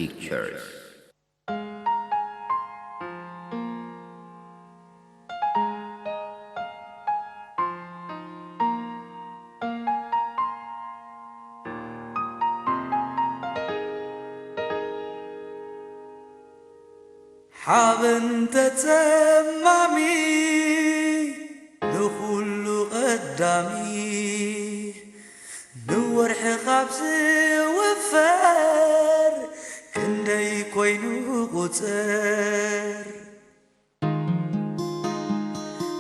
Pictures. ሓበን ተጸማሚ ንኹሉ ቀዳሚ ንወርሒ ካብ ዝውፈር ክንደይ ኮይኑ ቁጽር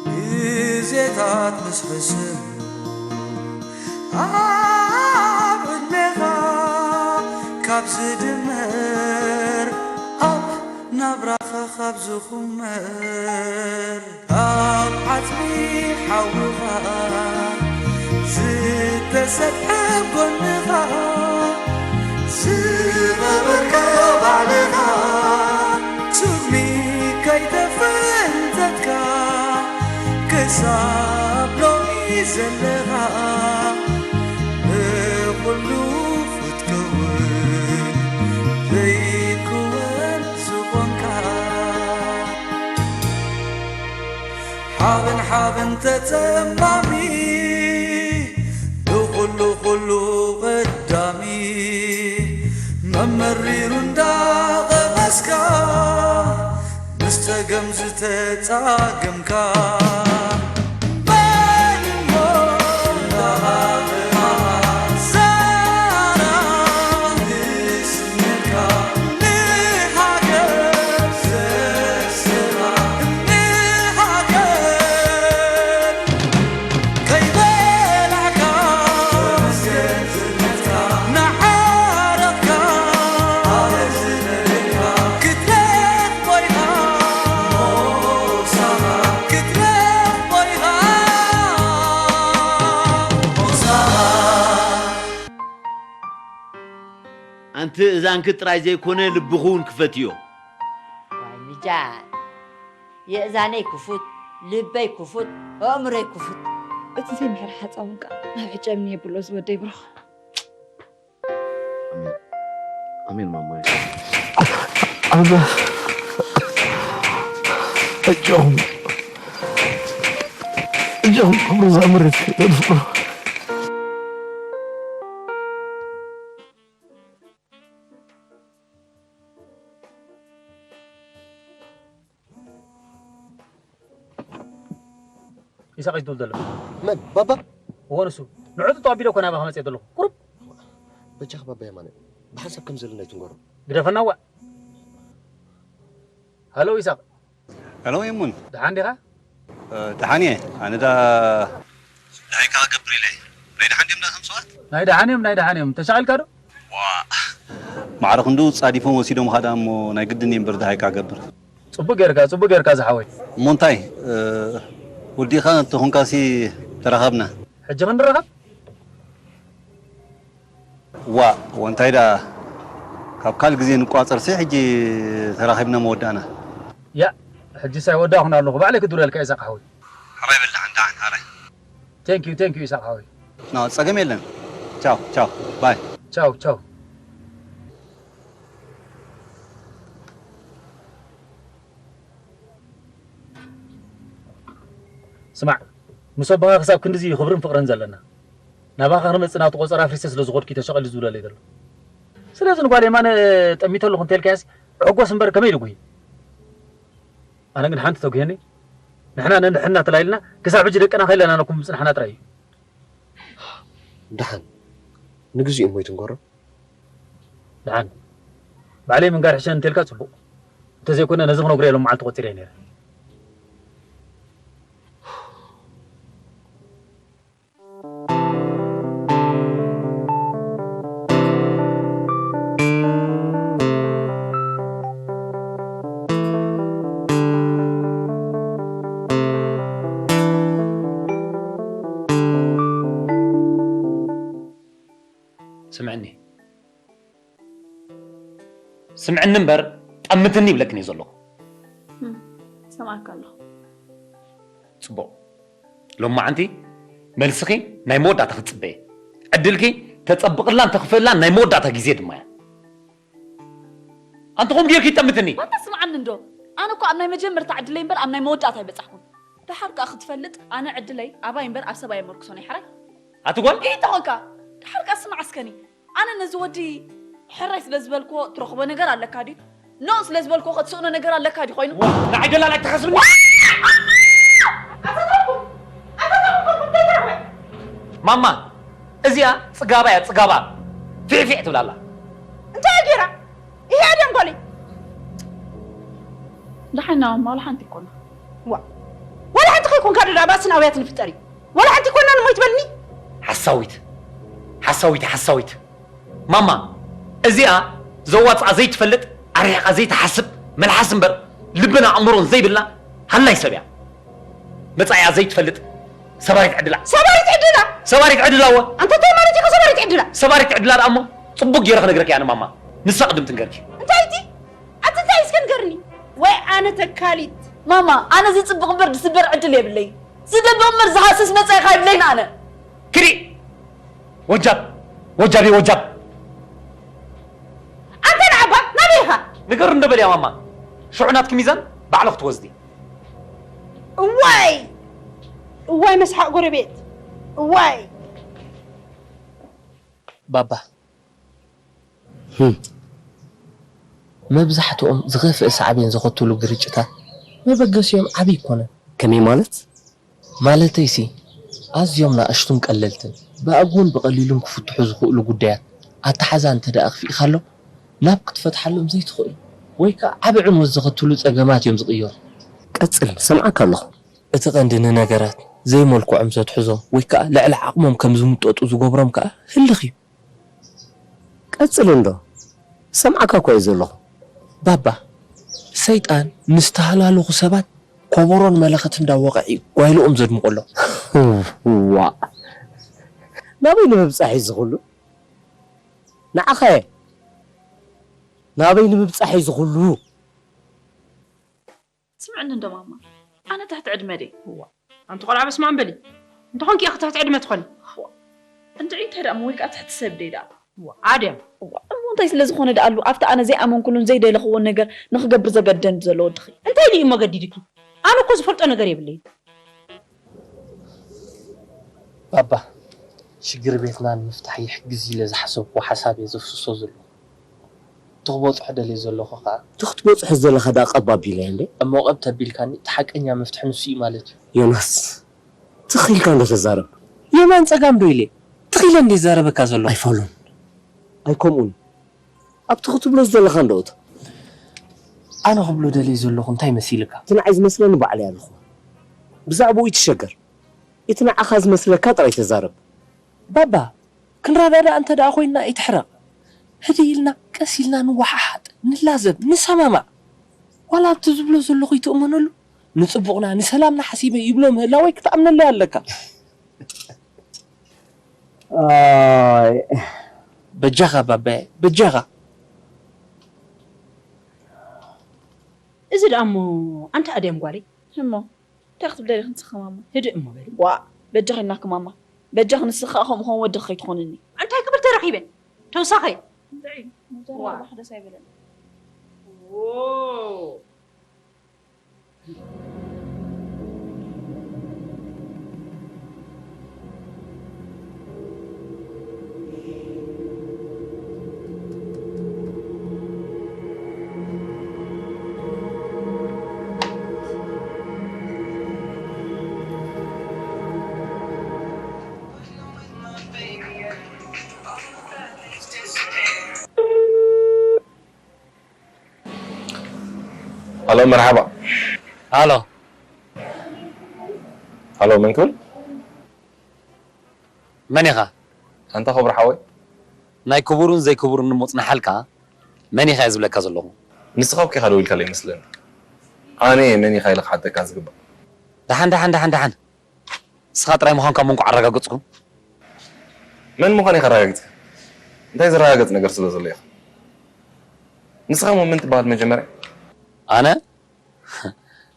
ግዜታት ምስ ሕስም ኣብ ዕድሜኻ ካብ ዝድመር ኣብ ናብራኻ ካብ ዝኹመር ኣብ ዓጽሚ ሓውኻ ዝተሰጥሐ ጎንኻ ዝቐበርከ ባዕልኻ ሱሚ ከይተፈንተትካ ክሳብ ሎሚ ዘለኻ ንኹሉ ክትከውን ዘይክወን ዝኾንካ ሓበን ሓበን ተጸማሚ ንኹሉ ኩሉ ቀዳሚ መመሪሩ እንዳቐመስካ ምስ ጸገም ዝተጻገምካ መን እሞ ዛራ ንስነካ ንሃገር ዘስራ ንሃገር ከይበላዕካ ንዓረቕካ ክትረኽቦ ኢኻ ክትረኽቦ ኢኻ ኣንቲ እዛንኪ ጥራይ ዘይኮነ ልብኺ እውን ክፈትዮ። ዋይ ምጃል፣ የእዛነይ ክፉት፣ ልበይ ክፉት፣ ኣእምሮይ ክፉት። እቲ ዘይምሕር ሓጻውን ከኣ ናብ ዕጨምኒ የብሎ ዝወደይ ብሩኽ። ኣሜን። ኣሜን ማማይ። ኣዛ እጆም እጆም ሮዛ መሬት ተድፍሮ ኢሳቕ እዩ ዝብል ዘሎ። መን ባባ? እዎ ንሱ። ንዕኡ ተቐቢለ እኮ ናባኻ መፅየ ዘለኹ። ቁሩብ። በጃኻ ባባ የማነ ብሓንሳብ ከም ዘለና ኣይትንገሮ። ግደፈና ዋእ። ሃሎ ኢሳቕ። ሄሎ የሙን። ደሓን ዲኻ? ደሓን እየ። ኣነ ዳ ዳሃይካ ክገብር ኢለ። ናይ ደሓን ድዮም ናቶም ሰባት? ናይ ደሓን እዮም ናይ ደሓን እዮም። ተሻቒልካ ዶ? ዋ ማዕረ ክንድኡ ጻዲፎም ወሲዶምኻ ደኣ እሞ ናይ ግድን እየ እምበር ደሃይካ ክገብር። ጽቡቅ ጌርካ፣ ጽቡቅ ጌርካ ዝሓወይ። እሞ እንታይ ወዲእኻ እንተኾንካሲ ተራኸብና። ሕጂ ክንራኸብ? ዋእ ወንታይ ደኣ ካብ ካልእ ግዜ ንቋጸርሲ ሕጂ ተራኺብና መወዳእና። ያእ ሕጂስ ኣይወዳእኹን ኣለኹ ባዕለይ ክድውለልካ ኢሳቕ ሓወይ። ሓራይ በል ደሓን ደሓን ሓራይ። Thank you thank you ኢሳቕ ሓወይ። No ጸገም የለን። Ciao ciao bye. Ciao ciao. ስማዕ፣ ምስ ኣቦኻ ክሳብ ክንድዚ እዩ ክብርን ፍቕርን ዘለና። ናባኻ ክመጽእ ናብቲ ቆጸራ ኣፍሪሰ ስለ ዝኸድኩ እዩ ተሸቐል ዝብለለይ ዘሎ። ስለዚ ንጓል የማነ ጠሚተ ኣለኹ እንተልካያስ ዕጎስ እምበር ከመይ ኢሉ ጉሂ? ኣነ ግን ሓንቲ ተጉሄኒ፣ ንሕና ነንሕና ተላይልና ክሳብ ሕጂ ደቅና ከይለናነኩም ምጽናሕና ጥራይ እዩ። ደሓን ንግዚኡ እሞ ይትንገሮ። ደሓን ባዕለይ ምንጋር ሕሸኒ እንተልካ ጽቡቕ። እንተዘይኮነ ነዚ ክነግሮ እየ ሎም መዓልቲ ቆጺረ እየ ነይረ። ስምዕኒ ስምዕኒ እምበር ጠምትኒ ይብለክን እየ ዘለኹ። ሰማዕካ ኣለኹ። ጽቡቕ። ሎማዓንቲ መልስኺ ናይ መወዳእታ ክትጽበ እየ። ዕድልኪ ተጸብቕላን ተኽፍእላን ናይ መወዳእታ ግዜ ድማ እያ። ኣንተ ከምኡ ጌርኪ ይጠምትኒ። ኣታ ስምዓኒ እንዶ፣ ኣነ እኮ ኣብ ናይ መጀመርታ ዕድለይ እምበር ኣብ ናይ መወዳእታ ኣይበጻሕኩን። ደሓር ከኣ ክትፈልጥ ኣነ ዕድለይ ኣባይ እምበር ኣብ ሰብ ኣየመርኩሶን እየ። ሕራይ ኣቲ ጓል። ኢተኾንካ። ደሓር ከኣ ስማዕ እስከኒ፣ ኣነ ነዚ ወዲ ሕራይ ስለ ዝበልክዎ ትረኽቦ ነገር ኣለካ ድዩ? ኖእ ስለ ዝበልክዎ ከትስእኖ ነገር ኣለካ ድዩ ኮይኑ? ንዓይ ደላላ ኣይትሓስብኒ። ማማ እዚኣ ጽጋባ እያ ጽጋባ። ፊዕፊዕ ትብላላ። እንታይ ገይራ? ይሄ ኣደንጓለይ። ደሓና ማማ ዋላ ሓንቲ ይኮና። ዋ ዋላ ሓንቲ ከይኮንካ ዶ ዳባስን ኣውያትን ፍጠሪ። ዋላ ሓንቲ ይኮና ንሞይ ትበልኒ። ሓሳዊት ሓሳዊት ሓሳዊት። ማማ እዚኣ ዘዋፅኣ ዘይትፈልጥ ኣርሒቓ ዘይትሓስብ መልሓስ እምበር ልብን ኣእምሮን ዘይብላ ሃላይ ሰብ እያ። መጻኢኣ ዘይትፈልጥ ሰባሪት ዕድላ። ሰባሪት ዕድላ? ሰባሪት ዕድላ እወ። ኣንታ እንታይ ማለት ኢኻ ሰባሪት ዕድላ? ሰባሪት ዕድላ ደኣ እሞ ጽቡቕ ገይረ ክነግረኪ እያ ንማማ። ንሳ ቅድም ትንገርኪ። እንታይ እቲ? ኣቲ እንታይ እስከ ንገርኒ? ወይ ኣነ ተካሊት። ማማ ኣነ ዝጽብቕ እምበር ዝስበር ዕድል የብለይ። ዝደብቕ እምበር ዝሃስስ መጻኢኻ የብለይን ኣነ። ክዲ ወጃብ ወጃብ ወጃብ። ኣንተ ንዓባ ናበይ ኢኻ? ንገሩ እንዶ በልያ ማማ። ሽዑ ናትኪ ሚዛን ባዕልኺ ትወስዲ። እዋይ እዋይ መስሓቕ ጎረቤት እዋይ። ባባ ህም መብዛሕትኦም ዝኸፍእ ሳዕቤን ዘኸትሉ ግርጭታት መበገሲኦም ዓቢ ኣይኮነን። ከመይ ማለት? ማለተይሲ ኣዝዮም ናእሽቱን ቀለልትን ብኣግውን ብቐሊሉን ክፍትሑ ዝኽእሉ ጉዳያት ኣተሓዛ እንተደኣ ኣኽፊእካሎም ናብ ክትፈትሓሎም ዘይትኽእሉ ወይ ከኣ ዓቢ ዕንወት ዘኸትሉ ጸገማት እዮም ዝቕየሩ። ቀጽል፣ እሰምዓካ ኣለኹ። እቲ ቀንዲ ንነገራት ዘይመልክዖም ዘትሕዞም ወይ ከኣ ልዕሊ ዓቕሞም ከም ዝምጠጡ ዝገብሮም ከኣ ህልኽ እዩ። ቀጽል እንዶ፣ እሰምዓካ እኳ እየ ዘለኹ። ባባ፣ ሰይጣን ንዝተሃላለኹ ሰባት ኮቦሮን መለኸት እንዳወቕዐ እዩ ጓይልኦም ዘድምቖሎም። ዋእ፣ ናበይ ንምብጻሕ እዩ እዚ ኹሉ? ንዓኸ ናበይ ንምብጻሕ እዩ እዚ ኹሉ? ስምዕኒ እንዶ ማማ ኣነ ትሕቲ ዕድመ ድየ። እዋ ኣንቲ ቆልዓ በስማም በሊ እንተኾንኪ ኢኺ ትሕቲ ዕድመ ትኾኒ። እዋ እንድዒ እንታይ ደኣ እሞ ወይ ከኣ ትሕቲ ሰብ ድየ ደኣ። እዋ ኣድያም እዋ እሞ እንታይ ስለ ዝኾነ ደኣ ኣሉ ኣብቲ ኣነ ዘይኣመንኩሉን ዘይደለኽዎን ነገር ንኽገብር ዘገድደኒ ዘሎ ወድኺ። እንታይ ድዩ እሞ ገዲድኪ? ኣነ እኮ ዝፈልጦ ነገር የብለይን። ባባ ሽግር ቤትና ንምፍታሕ ይሕግዝ ኢለ ዝሓሰብክዎ ሓሳብ እየ ዘፍስሶ ዘለኹ። እቲ ክበጽሖ ደልየ ዘለኹ ከኣ። እቲ ክትበጽሖ ዝደለኻ ደኣ ቀብ ኣቢለያ እንዴ? እሞ ቀብ ተቢልካኒ እቲ ሓቀኛ መፍትሒ ንሱ እዩ ማለት እዩ። ዮናስ ትኽ ኢልካ እንዶ ተዛረብ። የማን ጸጋም ዶ ኢለ ትኽ ኢለ እንድየ ዝዛረበካ ዘለኹ። ኣይፋሉን ኣይከምኡን ኣብቲ ክትብሎ ዝደለኻ እንዶ እቶ። ኣነ ክብሎ ደልየ ዘለኹ እንታይ መሲልካ? እቲ ንዓይ ዝመስለኒ ባዕለይ ኣለኹ። ብዛዕባኡ ኣይትሸገር። እቲ ንዓኻ ዝመስለካ ጥራይ ተዛረብ። ባባ ክንረዳዳእ እንተ ደኣ ኮይንና ኣይትሕረቕ። ህድእ ኢልና ቀስ ኢልና ንወሓሓጥ፣ ንላዘብ፣ ንሰማማዕ። ዋላ ኣብቲ ዝብሎ ዘለኹ ኣይትእመነሉ። ንጽቡቕና ንሰላምና ሓሲበ ይብሎ ምህላወይ ክትኣምነለይ ኣለካ። ኣይ በጃኻ ባባየ በጃኻ። እዚ ደኣ እሞ ኣንታ ኣድያም ጓለይ። እሞ እንታይ ክትብለኒ ክንስኺ ማማ? ህድእ እሞ በሊ። ዋእ በጃኺ ኢልናኪ ማማ። በጃኺ ንስኺ ከኣ ከምኡ ከም ወድኺ ከይትኾንኒ። ኣንታይ ክብል ተረኺበ ተውሳኸ። እንድዒ መጀመርያ ዋእ። ባሕ ደስ ኣይበለኒ። ሀሎ መርሓባ። ሀሎ ሀሎ መን ክብል? መን ኢኻ? ኣንታ ክቡር ሓወይ። ናይ ክቡርን ዘይክቡርን እሞ ጽንሓልካ መን ኢኻ እየ ዝብለካ ዘለኹ። ንስኻ እኮ ኢኻ ደዊልካለይ መስለኒ። ኣነ እየ መን ኢኻ ኢለ ክሓተካ ዝግባእ። ደሓን ደሓን ደሓን ደሓን። ንስኻ ጥራይ ምዃንካ እሞ እንኳዕ ኣረጋገጽኩ። መን ምዃነይ ከረጋግጽ? እንታይ ዝረጋገጽ ነገር ስለ ዘሎ ኢኻ? ንስኻ እሞ መን ትበሃል መጀመርያ? ኣነ?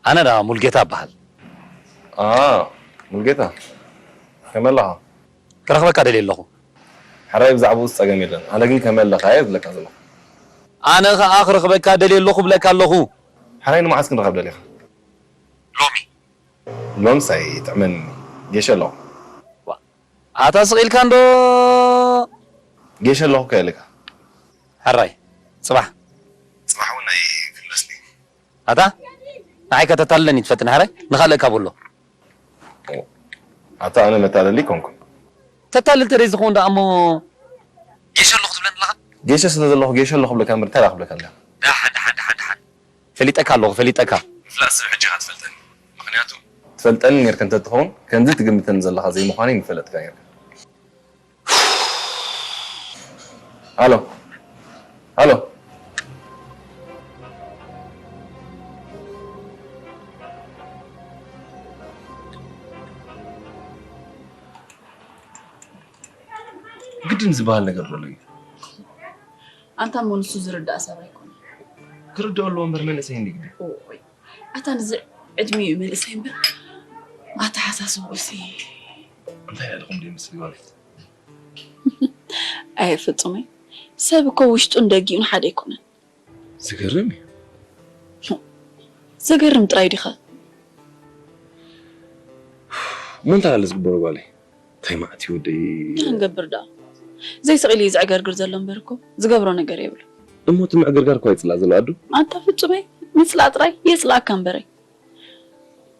ኣነ ደኣ ሙልጌታ እበሃል። ኣሃ፣ ሙልጌታ። ከመይ ኣለኻ? ክረኽበካ ደልየ ኣለኹ። ሕራይ ብዛዕባኡስ ጸገም የለን። ኣነ ግን ከመይ ኣለኻ እየ ዝብለካ ዘለኹ። ኣነ ኸኣ ክረኽበካ ደልየ ኣለኹ ብለካ ኣለኹ። ሕራይ ንመዓስ ክንራኸብ ደሊኻ? ሎሚ። ሎምስ ኣይጥዕመኒ። ጌሸ ኣለኹ። ዋ፣ ኣታ ስቕ ኢልካ እንዶ። ጌሸ ኣለኹ ከ ኢልካ? ሕራይ፣ ጽባሕ። ጽባሕ እውን ኣይክልበስኒ። ኣታ ንዓይ ከተታልለኒ ትፈትን ሕራይ ንኻልእ ካብ ኣሎ። ኣታ ኣነ መታለሊ ኮንኩ። ተታልል ተደይ ዝኸውን ደኣ እሞ ጌሸ ኣለኹ ትብለኒ ኣለኻ? ጌሸ ስለ ዘለኹ ጌሸ ኣለኹ ብለካ እምበር እንታይ ደኣ ክብለካ ኣለኻ? ደሓን፣ ደሓን፣ ደሓን፣ ደሓን። ፈሊጠካ ኣለኹ፣ ፈሊጠካ። ምፍላጥ ሰብ ሕጂ ኢኻ ትፈልጠኒ። ምኽንያቱ ትፈልጠኒ ኔርካ እንተትኸውን ከምዚ ትግምተኒ ዘለኻ ዘይምዃነይ ምፈለጥካ ኔርካ። ኣሎ። ኣሎ። ግድን ዝበሃል ነገር ዘሎ እዩ። ኣንታ እሞ ንሱ ዝርዳእ ሰብ ኣይኮነን። ክርድኦ ኣለዎ እምበር መንእሰይ እንዲ ግድን። ኦይ፣ ኣታ ንዚ ዕድሚኡ መንእሰይ እምበር ኣተሓሳስብኡሲ። እንታይ ኣለኹም ደይ ምስል ይዋልፍት? ኣየ ፍጹመይ፣ ሰብ እኮ ውሽጡን ደጊኡን ሓደ ኣይኮነን። ዝገርም እዩ። ዘገርም ጥራይ ዲኻ? ምን ታለ ዝግበሩ ጓለይ? እንታይ መዓት እዩ ወደይ? እንታይ ክንገብር ደኣ? ዘይስቕ ኢሉ እዩ ዝዕገርግር ዘሎ እምበር እኮ ዝገብሮ ነገር የብሉ። እሞ እቲ ምዕግርጋር እኳ ይጽላእ ዘሎ ኣዱ? ኣንታ ፍጹመይ፣ ምጽላእ ጥራይ የጽላእካ እምበረይ።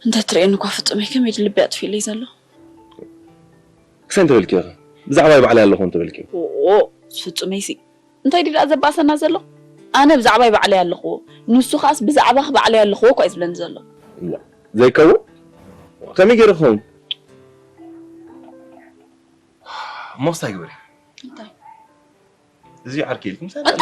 እንተ ትርእየኒ እኳ ፍጹመይ ከመይ ኢሉ ልቢ ኣጥፊኡለይ ዘሎ። ክሳይ እንተበልክዮ ኸ? ብዛዕባይ ባዕለይ ኣለኹ እንተበልክዮ? ኦኦ፣ ፍጹመይሲ እንታይ ድዩ ደኣ ዘባእሰና ዘሎ? ኣነ ብዛዕባይ ባዕለይ ኣለኽዎ፣ ንሱ ኸኣስ ብዛዕባኺ ባዕለይ ኣለኽዎ እኳ እዩ ዝብለኒ ዘሎ። እዋ፣ ዘይከውን? ከመይ ገይሩ ክኸውን? እሞ ክስታይ ግበሪ። እንታይ? እዚ ዓርኪ ኢልኩም ሰላም።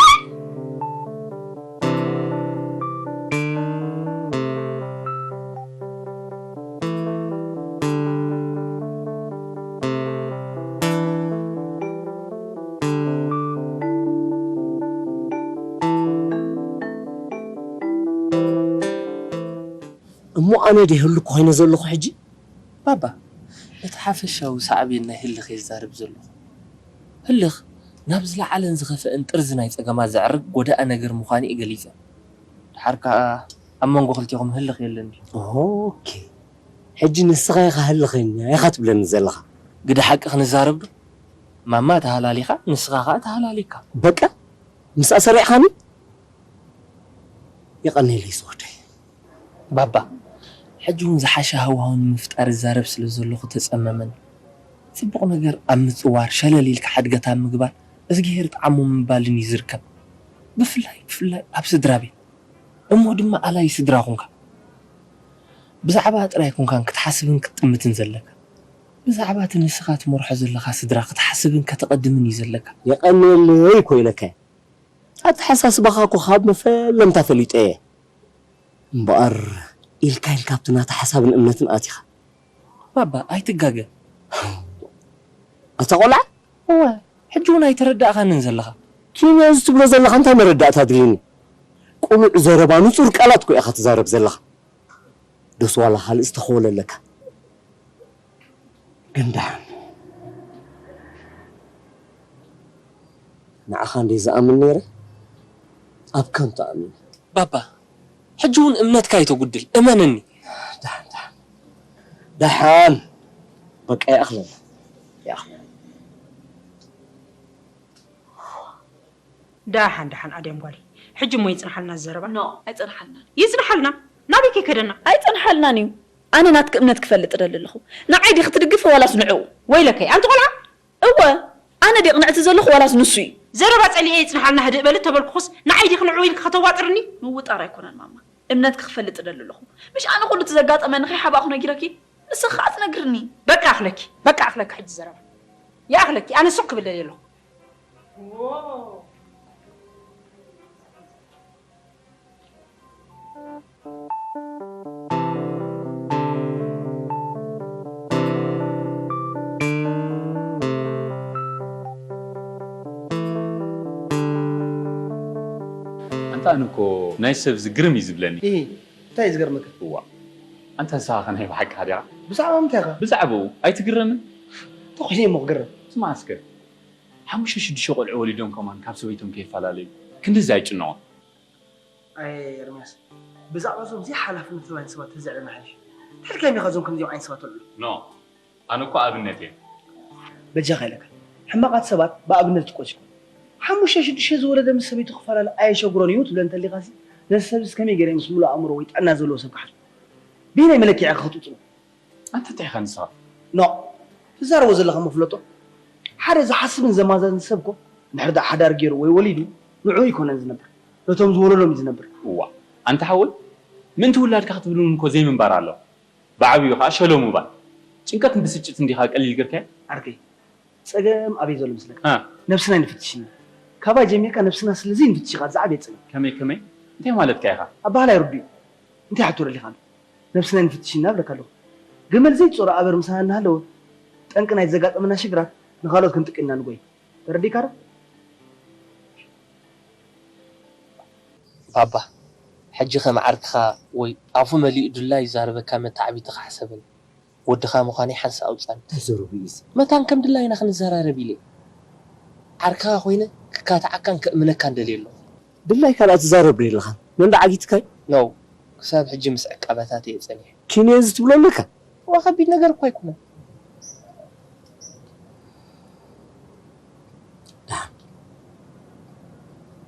እሞ ኣነ ድየ ህልክ ኮይነ ዘለኹ ሕጂ? ባባ፣ እቲ ሓፈሻዊ ሳዕቤን ናይ ህልኽ እየ ዝዛረብ ዘለኹ። ህልኽ ናብ ዝለዓለን ዝኸፍአን ጥርዚ ናይ ጸገማት ዘዕርግ ጎዳኢ ነገር ምዃኑ እየ ገሊጸ። ድሓር ከኣ ኣብ መንጎ ክልቴኹም ህልኽ የለን ድዩ? ኦኬ። ሕጂ ንስኻ ኢኻ ህልኸኛ ኢኻ ትብለኒ ዘለኻ። ግደ ሓቂ ክንዛረብ ዶ? ማማ ተሃላሊኻ፣ ንስኻ ከኣ ተሃላሊካ። በቃ፣ ምስኣ ሰሪዕኻኒ? የቐንየለይ ዝወደይ። ባባ፣ ሕጂ እውን ዝሓሸ ሃዋሁ ንምፍጣር እዛረብ ስለ ዘለኹ ተጸመመኒ። ጽቡቕ ነገር ኣብ ምጽዋር፣ ሸለል ኢልካ ሓድገት ኣብ ምግባር፣ እዝግሄር ጥዓሞ ምባልን እዩ ዝርከብ። ብፍላይ፣ ብፍላይ ኣብ ስድራ ቤት። እሞ ድማ ኣላይ ስድራ ኹንካ። ብዛዕባ ጥራይ ኣይኮንካን ክትሓስብን ክትጥምትን ዘለካ። ብዛዕባ እቲ ንስኻ ትመርሖ ዘለኻ ስድራ ክትሓስብን ከተቐድምን እዩ ዘለካ። የቐንየለይ እኮ ኢለካ እየ። ኣተሓሳስባኻ እኮ ካብ መፈለምታ ፈሊጠ እየ። እምበኣር ኢልካ ኢልካ ኣብቲ ናታ ሓሳብን እምነትን ኣቲኻ። ባባ፣ ኣይትጋገ። ኣታ ቆልዓ? እወ፣ ሕጂ እውን ኣይተረዳእኻንን ዘለኻ። ኪንያ እዚ ትብሎ ዘለኻ እንታይ መረዳእታ ኣድልዩኒ? ቅሉዕ ዘረባ፣ ንጹር ቃላት እኮ ኢኻ ትዛረብ ዘለኻ። ዶስ ዋላ ካልእ ዝተኸወለ ኣለካ? ግን ደሓን ንዓኻ እንደ ዝኣምን ነይረ፣ ኣብ ከንቱ ኣሚነ። ባባ፣ ሕጂ እውን እምነትካ ኣይተጉድል፣ እመነኒ። ደሓን፣ ደሓን። ደሓን። በቃ ይኣኽለና። ይኣኽለና። ደሓን፣ ደሓን ኣድያም ጓለይ። ሕጂ እሞ ይጽንሓልና እዚ ዘረባ? ኖ፣ ኣይጸንሓልናን። ይጽንሓልና? ናበይ ከይከደና? ኣይጸንሓልናን እዩ። ኣነ ናትኪ እምነት ክፈልጥ እደሊ ኣለኹ። ንዓይ ዲኺ ትድግፊ ዋላስ ንዕኡ? ወይለከይ፣ ኣንቲ ቆልዓ! እወ፣ ኣነ ድየ ቅንዕቲ ዘለኹ ዋላስ ንሱ እዩ? ዘረባ ጸሊኤ ይጽንሓልና ህድእ በሊ ተበልኩኹስ፣ ንዓይ ዲኺ ንዕኡ ኢልኪ ከተዋጥርኒ? ምውጣር ኣይኮነን ማማ። እምነትኪ ክፈልጥ እደሊ ኣለኹ። ምሽ ኣነ ኩሉ እቲ ዘጋጠመኒ ከይሓባእኹ ነጊረኪ፣ ንስኺ ከኣ ትነግርኒ። በቃ ኣኽለኪ፣ በቃ ኣኽለኪ ሕጂ ዘረባ። ይኣኽለኪ፣ ኣነ ሱቕ ክብል ደልየ ኣለኹ። ኣንታ ኣነ እኮ ናይ ሰብ እዚ ግርም እዩ ዝብለኒ። እ፣ እንታይ እዩ ዝገርመካ? እዋ። ኣንታ ንስኻ ኸ ናይ ብሓቂ ሃዲኻ? ብዛዕባ ምንታይ ኢኻ? ብዛዕባኡ ኣይትግረምን? እንታይ ኮይኑ እሞ ክግረም? ስማዕ እስከ። ሓሙሽተ ሽዱሽተ ቆልዑ ወሊዶም ከማን ካብ ሰበይቶም ከይፈላለዩ። ክንድዚ ኣይጭነቑን። ኣየ ኤርምያስ፣ ብዛዕባ እዞም ዘይሓላፍነት ዝባይን ሰባት ተዘዕለና ሓይሽ። ትሕልካዮም ኢኻ እዞም ከምዚኦም ዓይነት ሰባት ተልዕሉ። ኖ ኣነ እኮ ኣብነት እየ። በጃኻ ኢለካ፣ ሕማቓት ሰባት ብኣብነት ትቆጽ ይኮኑ። ሓሙሽተ ሽዱሽተ ዝወለደ ምስ ሰበይቱ ክፈላለ ኣየሸግሮን እዩ ትብለ እንተሊኻሲ፣ ነዚ ሰብዚ ከመይ ገይረ ምስ ሙሉእ ኣእምሮ ወይ ጥዕና ዘለዎ ሰብ ክሓስቦ? በየናይ መለክዒ ኢኻ ክትውጽኖ? ኣንተ እንታይ ኢኻ ንስኻ? ኖ፣ ትዛረቦ ዘለኻ መፍለጦ ሓደ ዝሓስብን ዘማዛዝን ሰብ እኮ እንድሕር ደኣ ሓዳር ገይሩ ወይ ወሊዱ ንዕኡ ኣይኮነን ዝነብር፣ ነቶም ዝወለዶም እዩ ዝነብር። እዋ ኣንተ ሓወይ ምእንቲ ውላድካ ክትብል እውን እኮ ዘይምንባር ኣሎ። ብዓብዩ ከዓ ሸሎ ምባል። ጭንቀትን ብስጭትን ዲኻ ቀሊል ገርካዮ? ዓርከይ ጸገም ኣበይ ዘሎ መስለካ? እ። ነብስና ኣይንፍትሽን ኢና። ካባይ ጀሚርካ ነብስና ስለ ዘይንፍትሽ ኢኻ ዝዓበየ ጸገም። ከመይ ከመይ? እንታይ ማለትካ ኢኻ? ኣበሃህላይ ርዱእ እዩ። እንታይ ሕቶ ደሊኻ ኣሎ? ነብስና ኣይንፍትሽን ኢና እብለካ ኣለኹ። ገመል ዘይጾሮ ኣበር ምሳና እናሃለወ ጠንቂ ናይ ዘጋጠመና ሽግራት ንኻልኦት ክንጥቅን ኢና ንጎይ። ተረዲእካ ዶ? ባባ፣ ሕጂ ከም ዓርክኻ ወይ ኣፉ መሊኡ ዱላ ይዛረበካ መታዕቢትኻ ሕሰበኒ። ወድኻ ምዃነይ ሓንሳእ ኣውጻኒ። እንታይ ዘረቡ እዩ እዚ? መታን ከም ድላይና ክንዘራረብ ኢለ። ዓርክኻ ኮይነ ክካትዓካን ከእምነካን ደልየ ኣለኹ። ድላይካ ደኣ ትዛረብ ዶ የለኻን? መን ደኣ ዓጊትካ እዩ? No፣ ክሳብ ሕጂ ምስ ዕቃበታት እየ ጸኒሐ። ኪንዮዚ ትብሎ ኣለካ? እዋ ከቢድ ነገር እኳ ኣይኮነን። ደሓን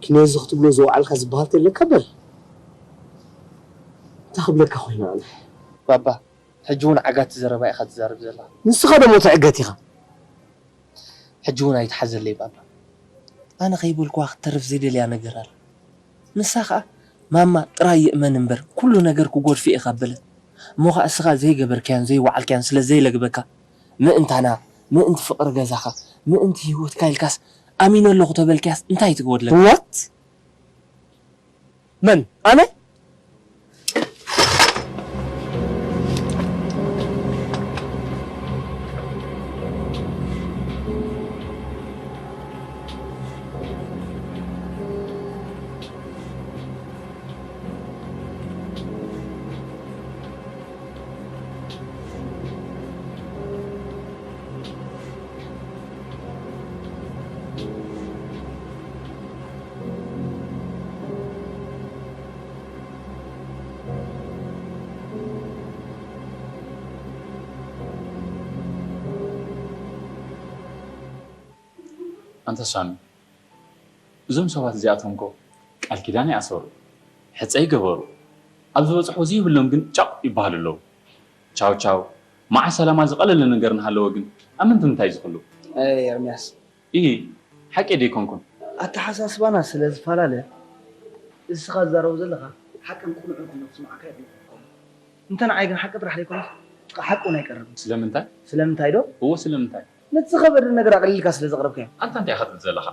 ኪንዮዚ ክትብሎ ዝወዓልካ ዝበሃል ተለካ በል። እንታይ ክብለካ ኮይነ ኣነ? ባባ፣ ሕጂ እውን ዓጋቲ ዘረባ ኢኻ ትዛረብ ዘለኻ። ንስኻ ደሞ ትዕገት ኢኻ። ሕጂ እውን ኣይትሓዘለይ ባባ። ኣነ ከይበልኩዋ ክትተርፍ ዘይደልያ ነገር ኣላ። ንሳ ኸኣ ማማ ጥራይ ይእመን እምበር ኩሉ ነገር ክጎድፍ እየ ካብ በለት እሞ ኸኣ እስኻ ዘይገበርካዮን ዘይወዓልካዮን ስለ ዘይለግበካ ምእንታና ምእንቲ ፍቕሪ ገዛኻ ምእንቲ ህይወትካ ኢልካስ ኣሚነ ኣለኹ ተበልካያስ እንታይ ትግበድለካ? What? መን ኣነ? ኣንታ ሳሚ፣ እዞም ሰባት እዚኣቶም እኮ ቃል ኪዳን ይኣሰሩ፣ ሕፀ ይገበሩ፣ ኣብ ዝበፅሕዎ ዘይብሎም ግን ጫቕ ይበሃሉ ኣለዉ። ቻው ቻው፣ መዓስ ሰላማ ዝቐለለ ነገር እናሃለወ ግን ኣብ ምንትምንታይ ዝኽሉ? ኣይ ኤርምያስ፣ ኢሂ፣ ሓቂ ዶ ኣይኮንኩን? ኣተሓሳስባና ስለ ዝፈላለ፣ እስኻ ትዛረቦ ዘለኻ ሓቅን ቅኑዕን ኮይኑ ክስምዓካ የኽእሎ። እንተ ንዓይ ግን ሓቂ ጥራሕ ዘይኮነስ፣ ጥቓ ሓቂ እውን ኣይቀርብን። ስለምንታይ? ስለምንታይ ዶ? እወ፣ ስለምንታይ? ነቲ ዝኸበደ ነገር ኣቕሊልካ ስለ ዘቕረብካዮ። ኣንታ እንታይ ኢኻ ትብል ዘለኻ?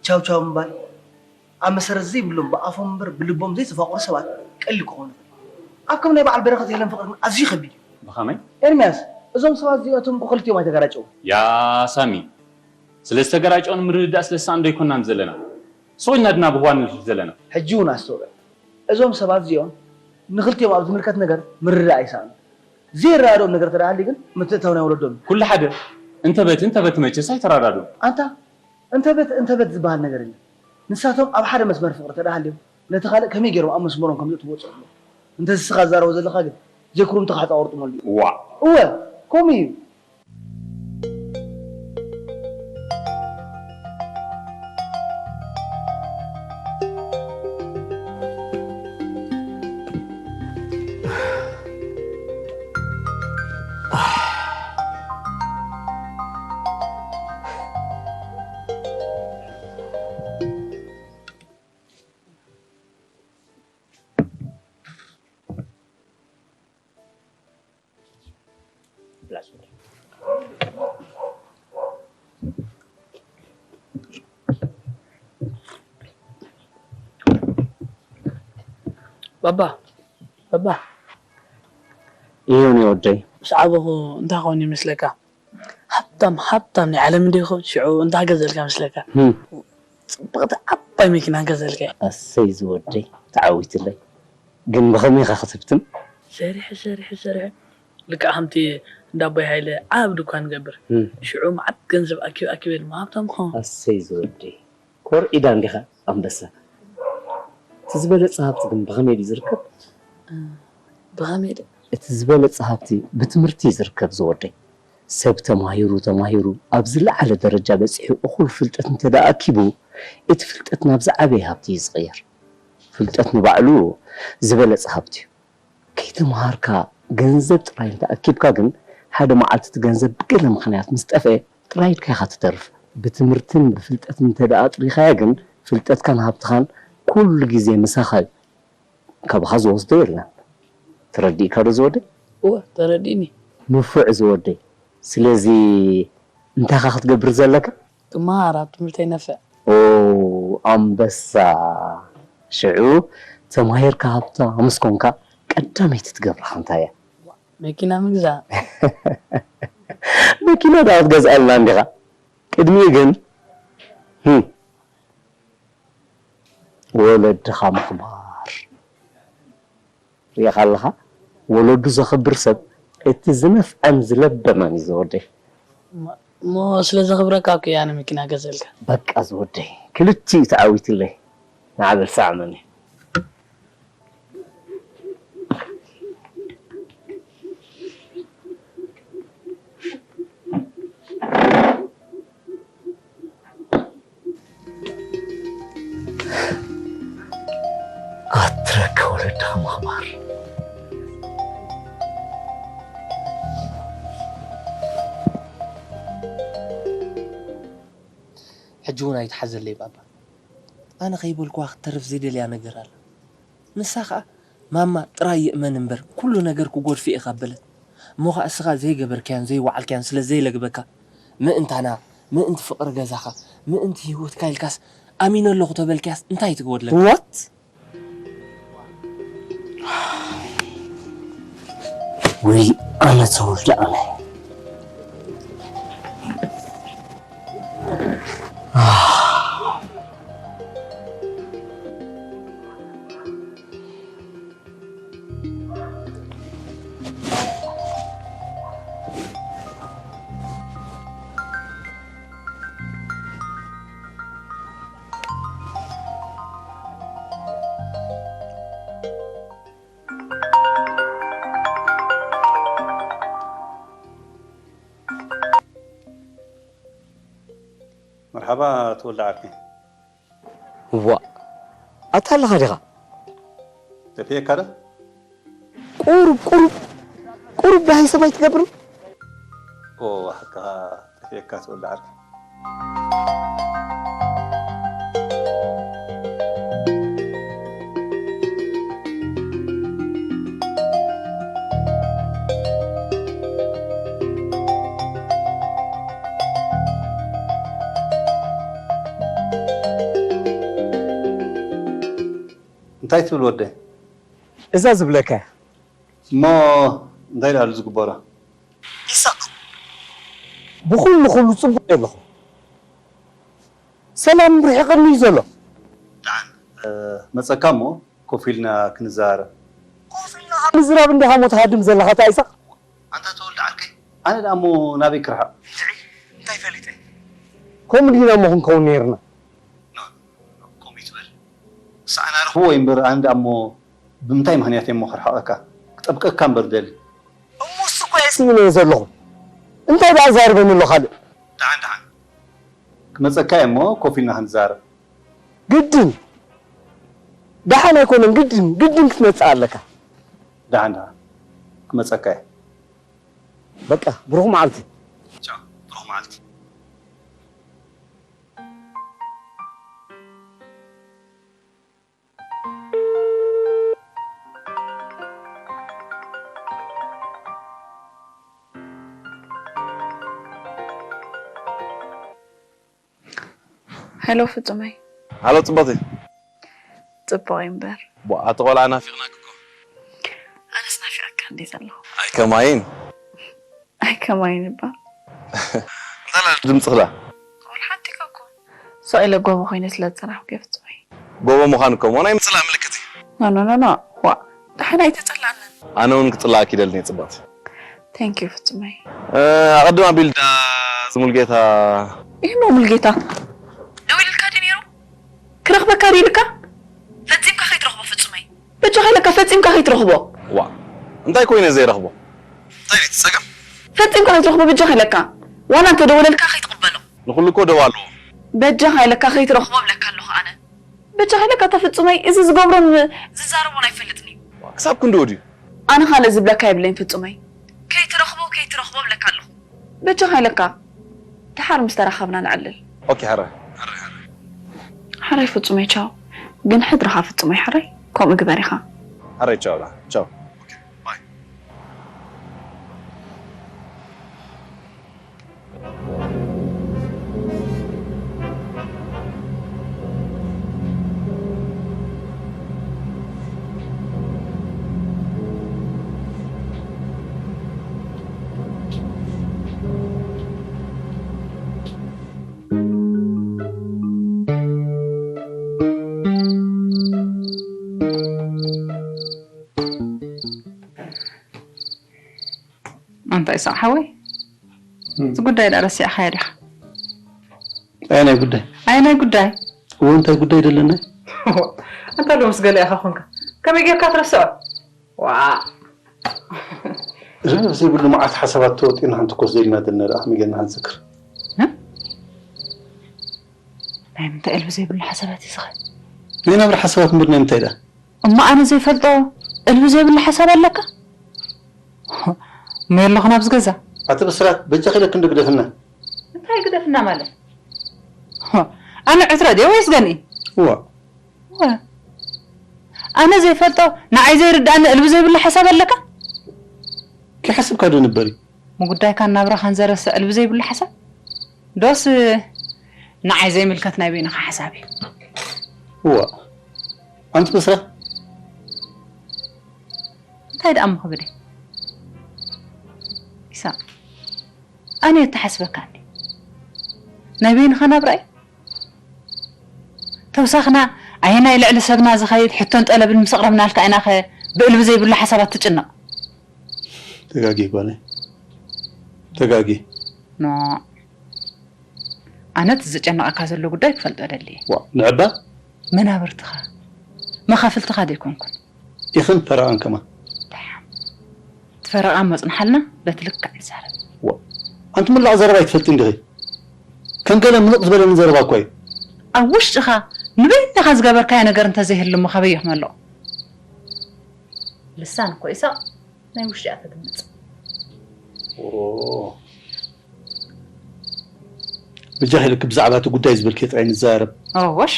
ቻው ቻው ምባል ኣብ መሰረት ዘይብሎም ብኣፎም እምበር ብልቦም ዘይተፋቐሩ ሰባት ቀሊል ክኾኑ ይኽእል። ኣብ ከም ናይ በዓል በረኸት ሄለን ፍቕሪ ግን ኣዝዩ ከቢድ እዩ። ብኸመይ? ኤርምያስ፣ እዞም ሰባት እዚኣቶም እኮ ክልቲኦም ኣይተጋራጨውን። ያ ሳሚ፣ ስለ ዝተገራጨው ንምርድዳእ ስለ ዝሰኣኑ ዶ ኣይኮንናን ዘለና? ስቕ ኢልና ድና ብህዋ ንልፍልፍ ዘለና? ሕጂ እውን ኣስተውዕል። እዞም ሰባት እዚኦም ንኽልቲኦም ኣብ ዝምልከት ነገር ምርድዳእ ኣይሰኣኑን። ዘይረዳድኦም ነገር ተደኣ ሃልዩ ግን ምትእትታው ናይ ወለዶም እዩ። ኩሉ ሓደ፣ እንተ በቲ እንተ በቲ መቸስ ኣይተረዳድኡን። ኣንታ እንተ በት እንተ በት ዝበሃል ነገር የለን። ንሳቶም ኣብ ሓደ መስመር ፍቕሪ ተደኣ ሃልዮም ነቲ ካልእ ከመይ ገይሮም ኣብ መስመሮም ከም ዘእትውዎ ጸልዎ። እንተ ንስኻ ትዛረቦ ዘለኻ ግን ጀክሩምትኻ ሕጻ ቆርጥመሉ እዩ። ዋእ! እወ ከምኡ እዩ። ባባ ባባ ይሄው ነው ወደይ። ምስ ዓበኹ እንታይ ኾን ይመስለካ? ሃብታም ሃብታም ናይ ዓለም እንዲኹ ሽዑ እንታይ ገዘልካ መስለካ? ህም። ጽብቕቲ ዓባይ መኪና ገዘልካ። ኣሰይ ዝወደይ ተዓዊትለይ። ግን ብኸመይ ኢኻ ክትህብትም? ሰሪሐ ሰሪሐ ሰሪሐ ልክዕ ከምቲ እንዳ ኣቦይ ሃይለ ዓብ ድኳን ገብር። ህም። ሽዑ መዓት ገንዘብ ኣኪብ ኣኪበ ድማ ሃብታም ክኸውን። ኣሰይ ዝወደይ ኮርዒዳ እንዲኻ ኣንበሳ፣ እቲ ዝበለጸ ሃብቲ ግን ብኸመይ ድዩ ዝርከብ? ብኸመይ ድዩ? እቲ ዝበለጸ ሃብቲ ብትምህርቲ እዩ ዝርከብ ዝወደይ። ሰብ ተማሂሩ ተማሂሩ ኣብ ዝለዓለ ደረጃ በጺሑ እኹል ፍልጠት እንተ ደኣ ኣኪቡ፣ እቲ ፍልጠት ናብ ዝዓበየ ሃብቲ እዩ ዝቕየር። ፍልጠት ንባዕሉ ዝበለጸ ሃብቲ እዩ። ከይተምሃርካ ገንዘብ ጥራይ እንተ ኣኪብካ ግን፣ ሓደ መዓልቲ እቲ ገንዘብ ብገለ ምኽንያት ምስ ጠፍአ፣ ጥራይ ኢልካ ኢኻ ትተርፍ። ብትምህርትን ብፍልጠትን እንተ ደኣ ኣጥሪኻያ ግን፣ ፍልጠትካን ሃብትኻን ኩሉ ግዜ ምሳኻ እዩ። ካባኻ ዝወስዶ የለን። ተረዲእካ ዶ ዝወደይ? እወ፣ ተረዲእኒ። ንፉዕ ዝወደይ። ስለዚ እንታይ ኢኻ ክትገብር ዘለካ? ክመሃር፣ ኣብ ትምህርተይ ነፍዕ። ኦ፣ ኣንበሳ። ሽዑ ተማሂርካ ሃብታም ምስ ኮንካ፣ ቀዳመይቲ ትገብረኻ እንታይ እያ? መኪና ምግዛእ። መኪና ደኣ ክትገዝኣልና እንዲኻ። ቅድሚኡ ግን፣ ህም፣ ወለድኻ ምኽባር። ርኢኻ ኣለኻ? ወለዱ ዘኽብር ሰብ፣ እቲ ዝነፍዐን ዝለበመን እዩ ዝወደይ። እሞ፣ እሞ ስለ ዘኽብረካ እኮ እየ ኣነ መኪና ገዘልካ። በቃ ዝወደይ፣ ክልቲኡ ተዓዊትለይ። ንዓ በል ሰዓመኒ። ኣትረከ ወለድኻ ምኽባር። ሕጂ እውን ኣይትሓዘለይ ባባ። ኣነ ከይበልኩዋ ክትተርፍ ዘይደልያ ነገር ኣላ። ንሳ ኸኣ፣ ማማ ጥራይ ይእመን እምበር፣ ኩሉ ነገር ክጎድፎ ኢኻ በለት። እሞ ኸኣ እስኻ ዘይገበርካዮን ዘይወዓልካዮን ስለ ዘይለግበካ፣ ምእንታና፣ ምእንቲ ፍቕሪ ገዛኻ፣ ምእንቲ ህይወትካ ኢልካስ ኣሚነ ኣለኹ ተበልካያስ እንታይ ትጎድለካ? What? ወይ ኣነ ተወልደ ኣነ። መርሓባ ተወልደ ዓርከይ። ዋእ፣ ኣታ ኣለኻ ዲኻ? ጠፊኤካ ዶ? ቁሩብ፣ ቁሩብ፣ ቁሩብ ደሃይ ሰብ ኣይትገብርን? ኦ፣ ሓቅኻ ጠፊኤካ ተወልደ ዓርከይ። እንታይ ትብል ወደይ? እዛ ዝብለካ እያ። እሞ እንታይ ደኣ ዝግበሮ? ኢሳቕ፣ ብኹሉ ኩሉ ጽቡቕ ኣለኹ። ሰላም ርሒቕኒ እዩ ዘሎ። ደሓን፣ እ፣ መጸካ እሞ ኮፍ ኢልና ክንዘራረብ። ኮፍ ኢልና ካብ ምዝራብ እንዲኻ እሞ ትሃድም ዘለኻ፣ እታ ኢሳቕ? ኣንታ ተወልደ ዓርከይ፣ ኣነ ደኣ እሞ ናበይ ክርሕቕ? እንታይ ፈሊጠ? ከምኡ ዲና እሞ ክንከውን ነይርና? ኖ፣ ኖ፣ ኖ፣ ከምኡ ይትበል። ንስኻ ኣነ ኣረኽቦ ወይ እምበር፣ ኣነ ደኣ እሞ ብምንታይ ምኽንያት እየ እሞ ክርሕቐካ? ክጠብቀካ እምበር ደሊ። እሞ እሱ እኮ እየ ስኢነዮ ዘለኹ። እንታይ ደኣ ዛርበኒ ኣሎ ካልእ? ደሓን፣ ደሓን። ክመጸካ እየ እሞ ኮፍ ኢልና ክንዛረብ። ግድን? ደሓን ኣይኮነን፣ ግድን፣ ግድን ክትመጽእ ኣለካ። ደሓን፣ ደሓን። ክመጸካ እየ። በቃ፣ ብሩኽ መዓልቲ። ቻው፣ ብሩኽ መዓልቲ። ሄሎ ፍጹመይ። ሃሎ ጽቡቕቲ። ጽቡቕ እምበር። ቧ፣ ኣቲ ቆልዓ ናፊቕናኪ እኮ። ኣነስ ናፊቐካ እንዴ ዘለኹ። ኣይ ከማይን። ኣይ ከማይን እባ። እንታይ ድምጽኽላ? ወላ ሓንቲ እኮ። ስቕ ኢለ ጎቦ ኮይነ ስለ ዝጸናሕኩ እየ ፍጹመይ። ጎቦ ምዃን እኮ እሞ ናይ ምጽላእ ምልክት እዩ። ኖ፣ ኖ፣ ኖ፣ ኖ። ዋእ፣ ደሓን ኣይትጽላእንን። ኣነ እውን ክጽላእኪ ይደልን እየ ጽብቕቲ። Thank you ፍጹመይ። እ፣ ኣቐድም ኣቢሉ ዳ ዝሙልጌታ። ይህ ነው ሙልጌታ። ደዊልልካ ድዩ ነይሩ? ክረኽበካ ድዩ ኢልካ? ፈጺምካ ከይትረኽቦ ፍጹመይ። በጃኻ ኢለካ ፈጺምካ ከይትረኽቦ። ዋ፣ እንታይ ኮይነ ዘይረኽቦ? እንታይ ድዩ እቲ ጸገም? ፈጺምካ ከይትረኽቦ በጃኻ ኢለካ። ዋላ እንተ ደወለልካ ከይትቕበሎ። ንኹሉ እኮ ደው ኣለዎ። በጃኻ ኢለካ ከይትረኽቦ እብለካ ኣለኹ ኣነ። በጃኻ ኢለካ እታ ፍጹመይ እዚ ዝገብሮን ዝዛረቦን ኣይፈልጥን እዩ። ክሳብ ክንድኡ ድዩ? ኣነ ካልእ ዝብለካ የብለይን ፍጹመይ። ከይትረኽቦ ከይትረኽቦ እብለካ ኣለኹ። በጃኻ ኢለካ። ደሓር ምስ ተራኸብና ነዕልል። ኦኬ፣ ሕራይ። ሕራይ ፍጹመይ፣ ቻው። ግን ሕድርኻ ፍጹመይ፣ ሕራይ። ከምኡ ግበር ኢኻ። ሕራይ፣ ቻው፣ ዳ፣ ቻው። ኦኬ፣ ባይ። ኣንታ ኢሳቕ ሓወይ፣ እም። እዚ ጉዳይ ደኣ ረሲዕኻዮ ዲኻ? ኣየናይ ጉዳይ? ኣየናይ ጉዳይ? እወ፣ እንታይ ጉዳይ ደለና? ኣንታ ዶ ምስ ገለ ኢኻ ኾንካ? ከመይ ጌርካ ትረስዖ? ዋእ! ርብብ ዘይብሉ መዓት ሓሳባት ተወጢርና ክንትኮስ ደሊና ደለና ደኣ ከመይ ጌርና ክንዝክር? እ? ናይ ምንታይ እልቢ ዘይብሉ ሓሳባት እዩ ዝኸ? ናይ ናብራ ሓሳባት እምበር ናይ ምንታይ ደኣ? እሞ ኣነ ዘይፈልጦ እልቢ ዘይብሉ ሓሳብ ኣለካ? እሞ የለኹን ኣብዚ ገዛ። ኣቲ ብስራት፣ በጃኺ ኢለኪ እንዶ ግደፍና። እንታይ ግደፍና ማለት? ሆ፣ ኣነ ዕትሮ ድየ ወይስ ገንኢ? እዋ። እዋ። ኣነ ዘይፈልጦ፣ ንዓይ ዘይርድኣኒ እልቢ ዘይብሉ ሓሳብ ኣለካ? ከይሓሰብካ ዶ ንበሪ? ምጉዳይካን ናብራኻን ዘረስዕ እልቢ ዘይብሉ ሓሳብ? ዶስ ንዓይ ዘይምልከት ናይ በይንኻ ሓሳብ እዩ? እዋ። ኣንቲ ብስራት? እንታይ ደኣ እሞ ክብል እየ? ኢሳቕ፣ ኣነ የተሓስበካ እንዲ። ናይ በይንኻ ናብራ እዩ። ተውሳኽና ኣየናይ ልዕሊ ሰብና ዝኸይድ ሕቶን ጠለብን ምስ ኣቕረብናልካ ኢናኸ ብእልቢ ዘይብሉ ሓሳባት ትጭነቕ? ተጋጊ ጓለይ። ተጋጊ። ኖ። ኣነ እቲ ዘጨንቐካ ዘሎ ጉዳይ ክፈልጦ ደሊ እየ። ዋ፣ ንዕባ? መናብርትኻ፣ መኻፍልትኻ ዘይኮንኩን። ኢኽን ፈረቓን ከማን። ደሓን። እቲ ፈረቓ መጽንሓልና በቲ ልክዕ ንዛረብ። ዋ፣ ኣንቲ ሙላቕ ዘረባ ኣይትፈልጥን ዲኺ? ከም ገለ ምሉቕ ዝበለኒ ዘረባ እኮ እዩ። ኣብ ውሽጥኻ ንበይንኻ ዝገበርካዮ ነገር እንተዘይህሉ እሞ ካበይ ይኽመሎ? ልሳን እኮ ኢሳቕ ናይ ውሽጢ እያ ተድምጽ። ኦ። በጃኺ ኢለኪ ብዛዕባ እቲ ጉዳይ ዝበልክዮ ጥራይ ንዘራረብ። እወሽ፣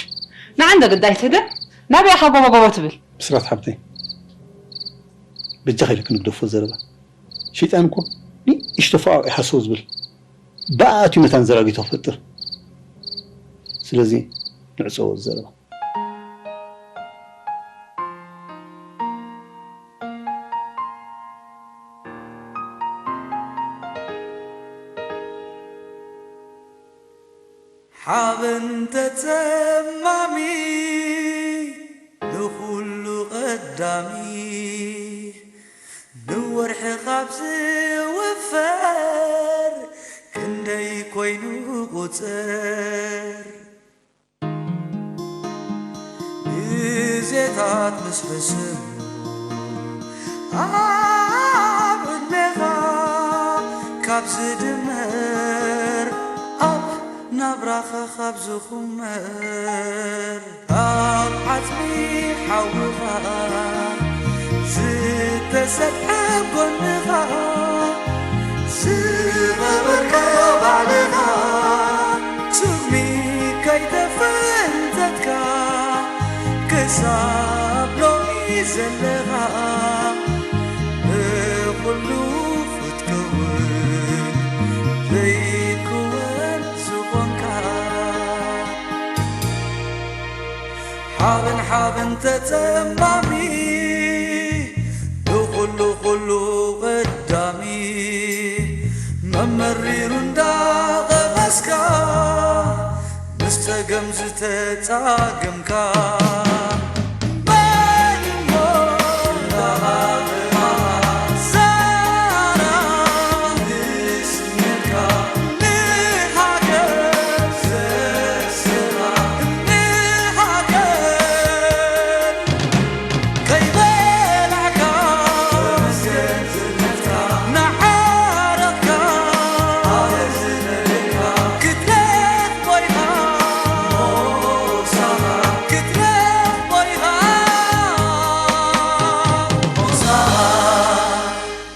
ንዓ እንዶ ግዳይ ትህደም፣ ናበይ ኢኻ ጎቦ ጎቦ ትብል? ብስራት ሓብተይ፣ በጃኺ ኢለኪ ንግደፎ ዘረባ። ሸይጣን እኮ ንእሽቶ ፈቓቕ ይሓስቦ ዝብል። ብኣኣ ኣትዩ መታን ዘራጊቶ ክፈጥር። ስለዚ ንዕጸዎ ዘረባ። ሓበን ተጸማሚ ንኹሉ ቀዳሚ ንወርሒ ካብ ዝውፈር ክንደይ ኮይኑ ቁጽር ግዜታት ምስ ሕስም ኣብ ዕድሜኻ ካብ ዝድመር ኣብ ናብራኻ ካብ ዝኹመር ኣብ ዓጽሚ ሓውኻ ዝተሰጥሐ ጎንኻ ዝቐበርካዮ ባዕልኻ ስሚ ከይተፈንተትካ ክሳብ ሎሚ ዘለኻ ብኹሉ ክትከውን ዘይክወን ዝኾንካ ሓበን ሓበን ተጸማሚ ንኹሉ ኩሉ ቀዳሚ መመሪሩ እንዳቐመስካ ምስ ጸገም ዝተጻገምካ